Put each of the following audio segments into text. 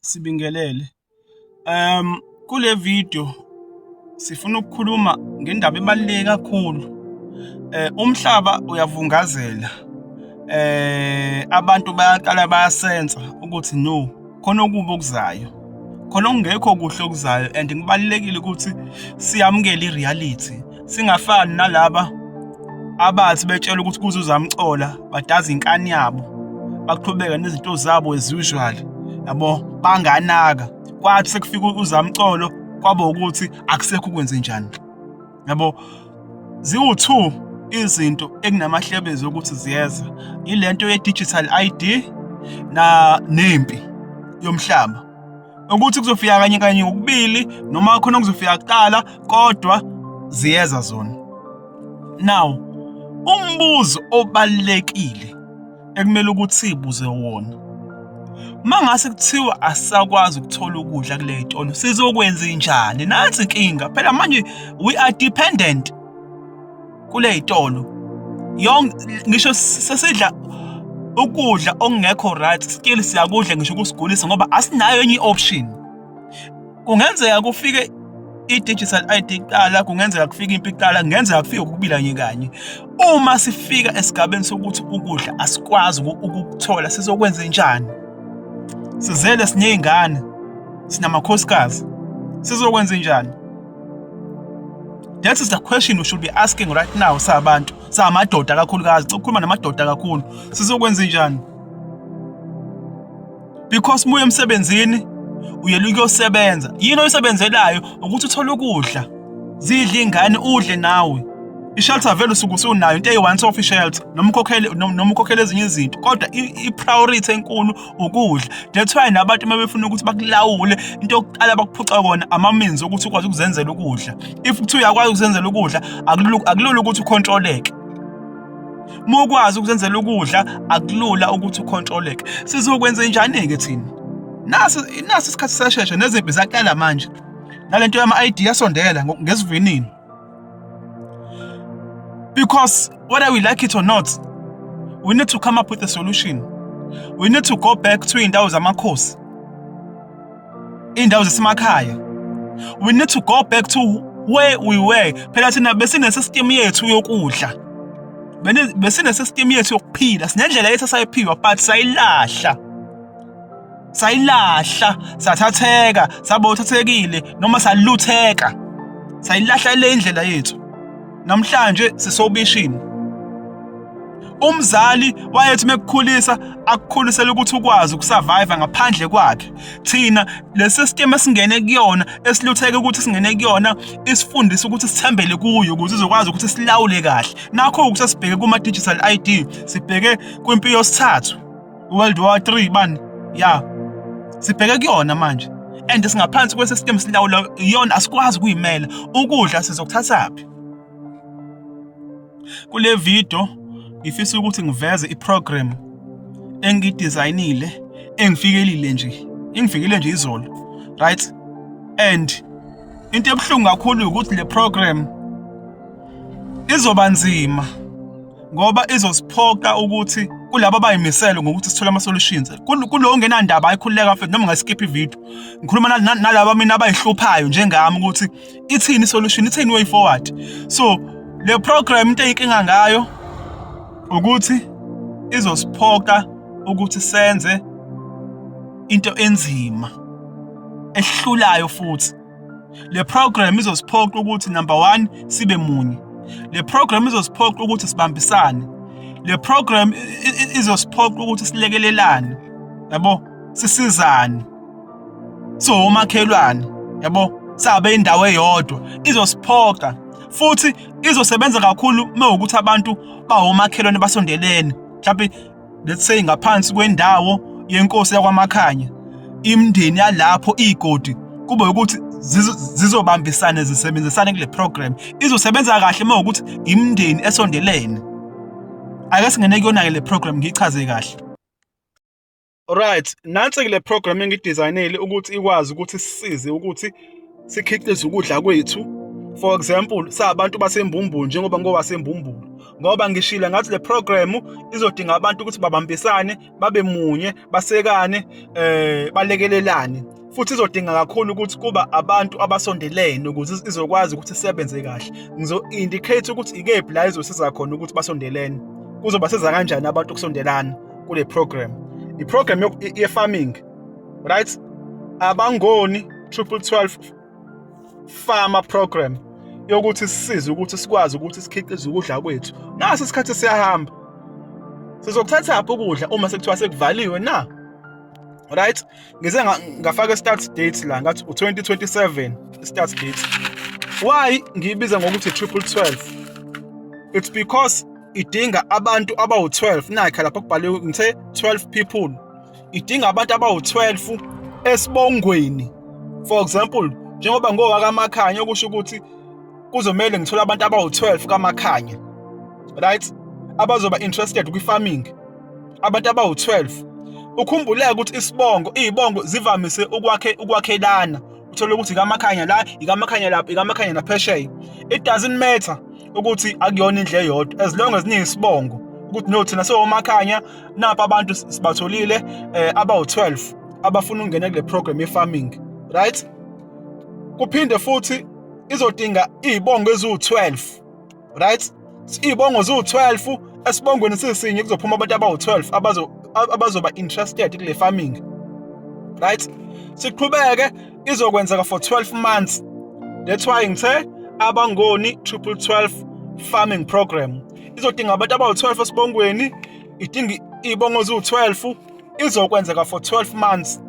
Sibingelele. Kule video sifuna ukukhuluma ngendaba ebaluleke kakhulu. Umhlaba uyavungazela. Abantu bayaqala bayasensa ukuthi no, khona okubi okuzayo. Khona okungekho kuhle okuzayo and kubalulekile ukuthi siyamukele i-reality. Singafani nalaba abathi betshela ukuthi kuze uzamcola badaza inkani yabo, baqhubeka nezinto zabo as usual, yabo, banganaka. Kwathi sekufika uzamcolo kwaba ukuthi akusekho ukwenze njani, yabo. Ziwu-two izinto ekunamahlebezi ukuthi ziyeza, ilento ye-digital ID na nempi yomhlaba, ukuthi kuzofika kanye kanye ngokubili noma khona kuzofika kuqala, kodwa ziyeza zona. Now, umbuzo obalulekile ekumele ukuthi sibuze wona: mangase kuthiwa asisakwazi ukuthola ukudla kule y'tolo, sizokwenza njani? Nansi inkinga phela manje, we are dependent kule y'tolo. Yonke ngisho sesidla ukudla okungekho right, still siyakudla ngisho kusigulisa, ngoba asinayo enye i-option. Kungenzeka kufike i-digital ID kuqala, kungenzeka kufike impi kuqala, kungenzeka kufike kokubili kanye kanye. Uma sifika esigabeni sokuthi ukudla asikwazi ukukuthola, sizokwenza njani? Sizele, siney'ngane, sinamakhosikazi, sizokwenza njani? That is the question we should be asking right now. Sabantu, samadoda kakhulukazi, ukukhuluma namadoda kakhulu, sizokwenza njani? Because muye emsebenzini, uyela ukuyosebenza, yini oyisebenzelayo? Ukuthi uthole ukudla, zidle ingane, udle nawe. I-shelter vele usuke usunayo, into eyi-once off i-shelter, noma ukhokhele ezinye izinto, kodwa i-priority enkulu ukudla. That's why nabantu uma befuna ukuthi bakulawule, into yokuqala bakuphuca kona ama-means ukuthi ukwazi ukuzenzela ukudla. If kuthiwa uyakwazi ukuzenzela ukudla, akulula ukuthi ucontroleke. Uma ukwazi ukuzenzela ukudla, akulula ukuthi ucontroleke. Sizokwenza njani-ke thina? Nasi isikhathi siyashesha, nezimpi zaqala manje, nalento yama-ID yasondela ngesivinini, because whether we like it or not, we need to come up with a solution. We need to go back to iy'ndawo zamakhosi, iy'ndawo zasemakhaya. We need to go back to where we were. Phela thina besine-system yethu yokudla, besine-system yethu yokuphila, sinendlela yethu esayiphiwa, but sayilahla, sayilahla, sathatheka, saba uthathekile noma salutheka, sayilahla le indlela yethu. Namhlanje sisobishini. Umzali wayethi mekukhulisa, akukhulisela ukuthi ukwazi ukusurvive ngaphandle kwakhe. Thina le system esingene kuyona, esilutheke ukuthi singene kuyona, isifundise ukuthi sithembele kuyo ukuze izokwazi ukuthi silawule kahle. Nakho ukuthi sibheke kuma digital ID, sibheke kwimpi yosithathu, World War 3 bani ya, sibheke kuyona manje, and singaphansi kwesystem, silawula iyona, asikwazi ukuyimela. Ukudla sizokuthathaphi? Kule video ngifisa ukuthi ngiveze iprogram engidesignile, engifikelile nje, ingifikile nje izolo, right? And into ebuhlungu kakhulu ukuthi le program izoba nzima, ngoba izosiphoqa ukuthi kulabo abayimisele ngokuthi sithole ama-solutions. Kulo ongenandaba, ayikhululeka mfethu, noma ungaskip ivideo. Ngikhuluma nalaba mina abayihluphayo njengami ukuthi ithini i-solution, ithini way forward. So le program, into eyinkinga ngayo ukuthi izosiphoqa ukuthi senze into enzima ehlulayo. Futhi le program izosiphoqa ukuthi, number 1, sibe munye. Le program izosiphoqa ukuthi sibambisane. Le program izosiphoqa ukuthi silekelelane, yabo, sisizane, so omakhelwane, yabo, sabe indawo eyodwa. Izosiphoqa futhi izosebenza kakhulu mewukuthi abantu bawomakhelwane basondelene, mhlawumbe let's say ngaphansi kwendawo yenkosi yakwaMakhanya, imindeni yalapho, igodi, kube ukuthi zizobambisana, zisebenzisane kule program. Izosebenza kahle uma ukuthi imindeni esondelene. Ake singene kuyona-ke le program, ngiyichaze kahle. Alright, nansi-ke le program engidesignele ukuthi ikwazi ukuthi sisize ukuthi sikhiqize ukudla kwethu. For example, sabantu baseMbumbulu, njengoba ngowaseMbumbulu. Ngoba ngishilo ngathi le program izodinga abantu ukuthi babambisane, babe munye, basekane, balekelelane. Futhi izodinga kakhulu ukuthi kuba abantu abasondelene ukuze izokwazi ukuthi isebenze kahle. Ngizo-indicate ukuthi ikephi la izosiza khona ukuthi basondelene. Kuzobasiza kanjani abantu ukusondelana kule program. I-program ye-farming, right? Abangoni 1212 farmer program yokuthi sisize ukuthi sikwazi ukuthi sikhiqize ukudla kwethu. Nasi isikhathi siyahamba. Sizokuthathaphi ukudla uma sekuthiwa sekuvaliwe na? Right? Ngize ngafaka start date la, ngathi u2027 start date. Why ngiyibiza ngokuthi 1212? It's because idinga abantu abawu-12. Nakha lapha kubhaliwe, ngithe 12 people. Idinga abantu abawu-12 esibongweni. For example, njengoba ngowakaMakhanya, okusho ukuthi kuzomele ngithole abantu abawu-12 kaMakhanya, right, abazoba interested kwi-farming, abantu abawu-12. Ukhumbuleke ukuthi isibongo, iy'bongo zivamise ukwakhelana, uthole ukuthi ikaMakhanya la, ikaMakhanya lapha, ikaMakhanya naphesheya. It doesn't matter ukuthi akuyona indlu eyodwa, as long as niyisibongo ukuthi no, thina siwoMakhanya, napa abantu sibatholile abawu-12 abafuna ukungena kule program ye-farming, right? Kuphinde futhi izodinga iy'bongo eziwu-12, right? Iy'bongo ziwu-12, esibongweni sisinye kuzophuma abantu abawu-12 abazoba interested kule farming, right? Siqhubeke, izokwenzeka for 12 months. That's why ngithe Abangoni 1212 farming program izodinga abantu abawu-12 esibongweni, idinga iy'bongo ziwu-12, izokwenzeka for 12 months.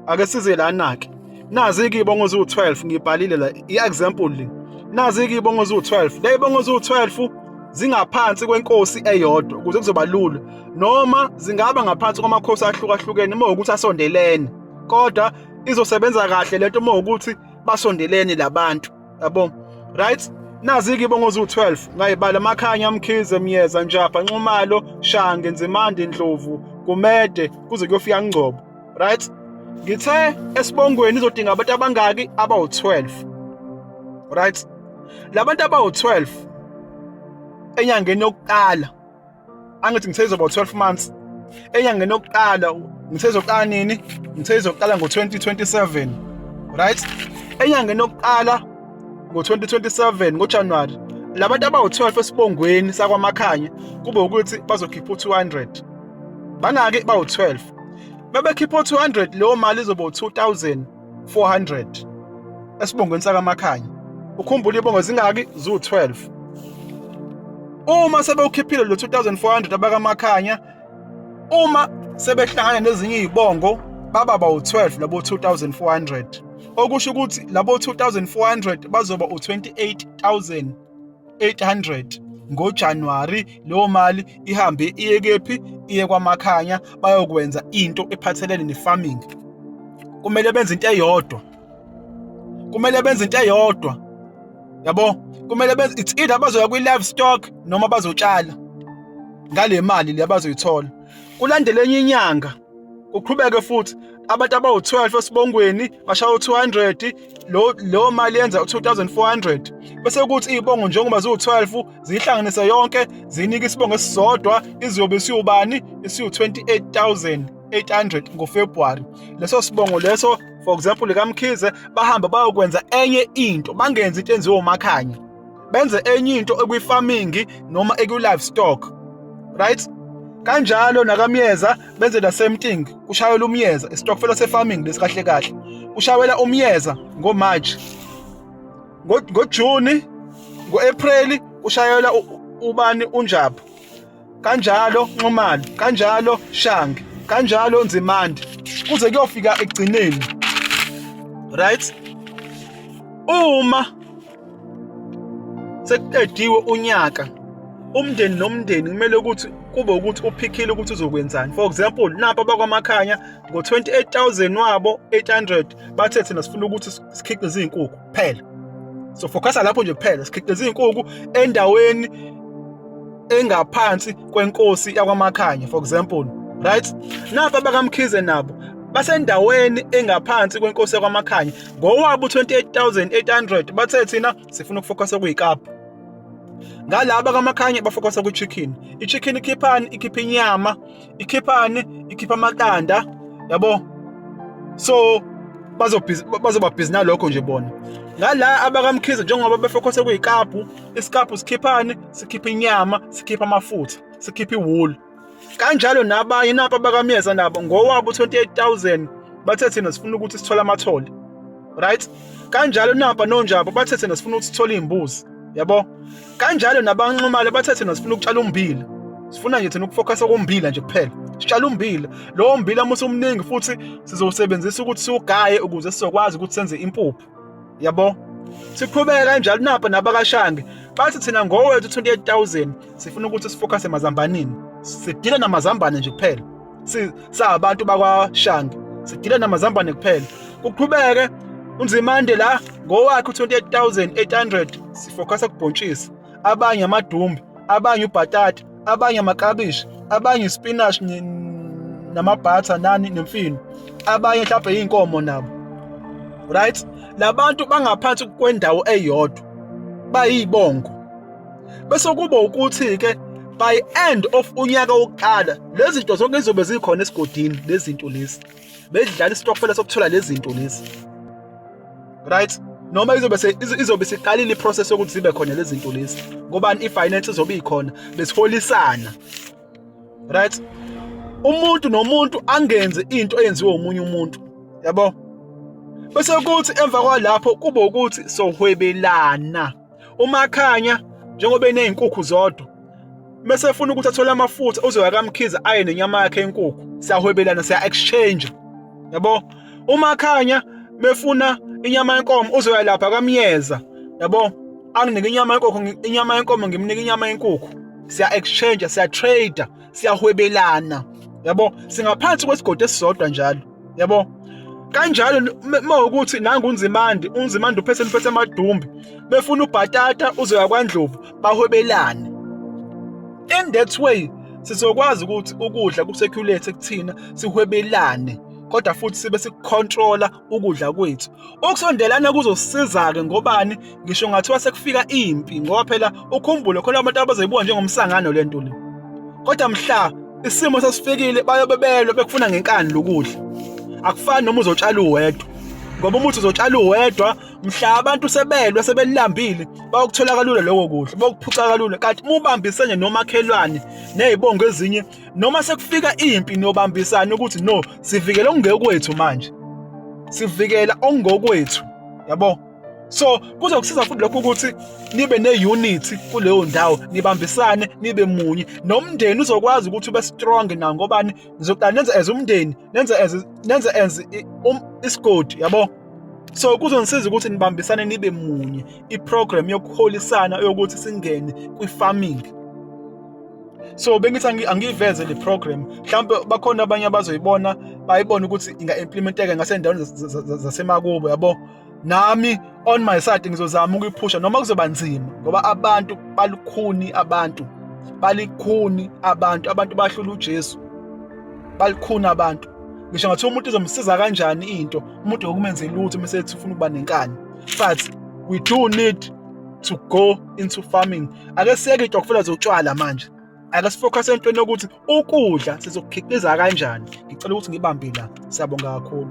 Ake size lana-ke, nazi-ke iy'bongo ziwu-12, ngiyibhalile la i-example le. Nazi-ke iy'bongo ziwu-12, le y'bongo ziwu-12 zingaphansi kwenkosi eyodwa ukuze kuzoba lula, noma zingaba ngaphansi kwamakhosi ahlukahlukene uma ukuthi asondelene, kodwa izosebenza kahle lento uma ukuthi basondelene labantu, yabo, right? Nazi-ke ibongo ziwu-12, ngayibala: Makhanya, Mkhize, Myeza, Njapha, Nxumalo, Shange, Nzimande, Ndlovu, Gumede, kuze kuyofika Ngcobo, right? Ngithe esibongweni izodinga abantu abangaki? Abawu-12, right? Labantu abawu-12 enyangeni yokuqala, angithi ngithe izoba 12 months, enyangeni yokuqala, ngithe izoqala nini? Ngithe izoqala ngo-2027, right? Enyangeni yokuqala ngo-2027, ngoJanuwari, labantu abawu-12 esibongweni sakwaMakhanya kube ukuthi bazokhipha u-200. Bangaki? Bawu-12. Bebekhipha u-200, leyo mali izoba u-2400 esibongweni sakaMakhanya. Ukhumbule, ibongo zingaki? Ziwu-12. Uma sebewukhiphile lo 2400 abakaMakhanya, uma sebehlangana nezinye izibongo, baba bawu-12 labo 2400, okusho ukuthi labo 2400 bazoba u-28800 ngoJanuwari. Leyo mali ihambe iye kephi? Iye kwaMakhanya, bayokwenza into ephathelene ne-farming. Kumele benze into eyodwa, kumele benze into eyodwa, yabo. Kumele benze, it's either bazoya kwi-livestock noma bazotshala ngale mali le abazoyithola. Kulandele enye inyanga, kuqhubeke futhi, abantu abawu-12 esibongweni bashaya u-200, lo leyo mali yenza u-2400, bese kuthi iy'bongo njengoba ziwu-12 ziyihlanganise yonke, zinike isibongo esisodwa, izobe isiyubani? Isiyu-28,800 ngoFebruwari. Leso sibongo leso, for example kaMkhize, bahamba bayokwenza enye into, bangenzi into enziwe uMakhanya, benze enye into ekwi-farming noma ekwi-livestock, right? Kanjalo nakaMyeza benze the same thing, kushayela uMyeza, isitokfela se-farming lesi kahle kahle, kushayela uMyeza ngoMarch, ngoJuni, ngo-April kushayela ubani? UNjapha. Kanjalo Nxumalo, kanjalo Shange, kanjalo Nzimande, kuze kuyofika ekugcineni, right? Uma sekuqediwe unyaka, umndeni nomndeni kumele ukuthi kube ukuthi uphikhile ukuthi uzokwenzani. For example, napa abakwaMakhanya ngo-28,000 wabo 800 bathe thina sifuna ukuthi sikhiqize iy'nkukhu kuphela, so focusa lapho nje kuphela, sikhiqize iy'nkukhu endaweni engaphansi kwenkosi yakwaMakhanya, for example, right? Napa abakaMkhize nabo basendaweni engaphansi kwenkosi yakwaMakhanya, ngowabo 28,800 bathe thina sifuna ukufocusa kuyikapha. Ngalaba kaMakhanya bafocusa kwi-chicken. I-chicken ikhiphani? Ikhipha inyama, ikhiphani? Ikhipha amaqanda, yabo. So bazoba busy nalokho nje bona. Ngala abakaMkhize njengoba befocuse kuyikapu, isikapu sikhiphani? Sikhipha inyama, sikhipha amafutha, sikhipha iwool. Kanjalo nabanye napa bakaMyeza nabo ngowabo 28000 bathe thina sifuna ukuthi sithole amathole. Right? Kanjalo nampa nonjabo bathe thina sifuna ukuthi sithole izimbuzi. Yabo? Kanjalo nabanxumalo bathe thina sifuna ukutshala ummbila. Sifuna nje thina ukufocusa kumbila nje kuphela. Sitshala ummbila. Lowo mbila uma usumningi futhi sizowusebenzisa ukuthi siwugaye ukuze sizokwazi ukuthi senze impuphu. Yabo? Siqhubeke kanjalo napa nabakashange bathi thina ngowethu 28000 sifuna ukuthi sifocus emazambanini. Sidila namazambane nje kuphela. Sabantu bakwaShange sidila namazambane kuphela. Kuqhubeke uNzimande la ngowakhe u-28800 sifocusa kubhontshisi, abanye amadumbe, abanye ubhatata, abanye amakabishi, abanye ispinashi namabhatha nani nemfino, abanye mhlawumbe iy'nkomo nabo. Right? Labantu bangaphansi kwendawo eyodwa bayibongo. Bese kuba ukuthi-ke by end of unyaka wokuqala lezi zinto zonke zizobe zikhona esigodini, lezi zinto lezi bedlala isitokfela sokuthola lezi zinto lezi, right? Noma izobe izobe siqalile iprocess yokuthi zibe khona lezi zinto lezi, ngobani? I-finance izobe ikhona, besiholisana, right? Umuntu nomuntu angenzi into eyenziwe umunye umuntu, yabo. Bese kuthi emva kwalapho kube ukuthi sohwebelana. UMakhanya njengoba enezinkukhu zodwa, mese efuna ukuthi athole amafutha, uzoya kaMkhize aye nenyama yakhe yenkukhu, siyahwebelana, siya exchange, yabo. UMakhanya befuna inyama yenkomo, uzoya lapha kaMyeza, yabo, anginike inyama yenkukhu, inyama yenkomo, ngimnike inyama yenkukhu, siya exchange, siya trade, siyahwebelana, yabo. Singaphansi kwesigodi esisodwa njalo, yabo. Kanjalo mawukuthi nangu uNzimande, uNzimande uphethe uphethe amadumbe, befuna ubhatata, uzoya kwaNdlovu, bahwebelane. In that way sizokwazi ukuthi ukudla kucirculate kuthina, sihwebelane, kodwa futhi sibe sikucontrola ukudla kwethu. Ukusondelana kuzosiza-ke ngobani? Ngisho ngathiwa sekufika impi, ngoba phela ukhumbule khona abantu abazoyibuka njengomsangano le nto le, kodwa mhla isimo sesifikile bayobe belwa bekufuna ngenkani lokudla. Akufani noma uzotshala uwedwa, ngoba uma uthi uzotshala uwedwa, mhla abantu sebelwa sebelambile, bayokuthola kalula lokho kudla, bayokuphuca kalula. Kanti uma ubambisene nomakhelwane nezibongo ezinye, noma sekufika impi niyobambisana ukuthi no, sivikele okungekwethu manje, sivikela okungokwethu, yabo. So kuzokusiza futhi lokho ukuthi nibe ne-unity kuleyo ndawo, nibambisane, nibe munye, nomndeni uzokwazi ukuthi ube strong nawo, ngobani? Nizoqala nenze as umndeni, nenze as isigodi, yabo. So kuzonisiza ukuthi nibambisane, nibe munye, i-program yokuholisana yokuthi singene kwi-farming. So bengithi angiyiveze le program, mhlawumbe bakhona abanye abazoyibona, bayibone ukuthi inga-implementeka ngasendaweni zasemakubo, yabo. Nami on my side ngizozama ukuyiphusha, noma kuzoba nzima, ngoba abantu balukhuni, abantu balikhuni, abantu bahlula uJesu, balikhuni abantu. Ngisho ngathiwa umuntu izomsiza kanjani into, umuntu ngokumenze lutho mase ethi ufuna ukuba nenkani. But we do need to go into farming. Ake siyeke itokfela zotshwala manje, ake sifocus entweni yokuthi ukudla sizokukhiqiza kanjani. Ngicela ukuthi ngibambe la, siyabonga kakhulu.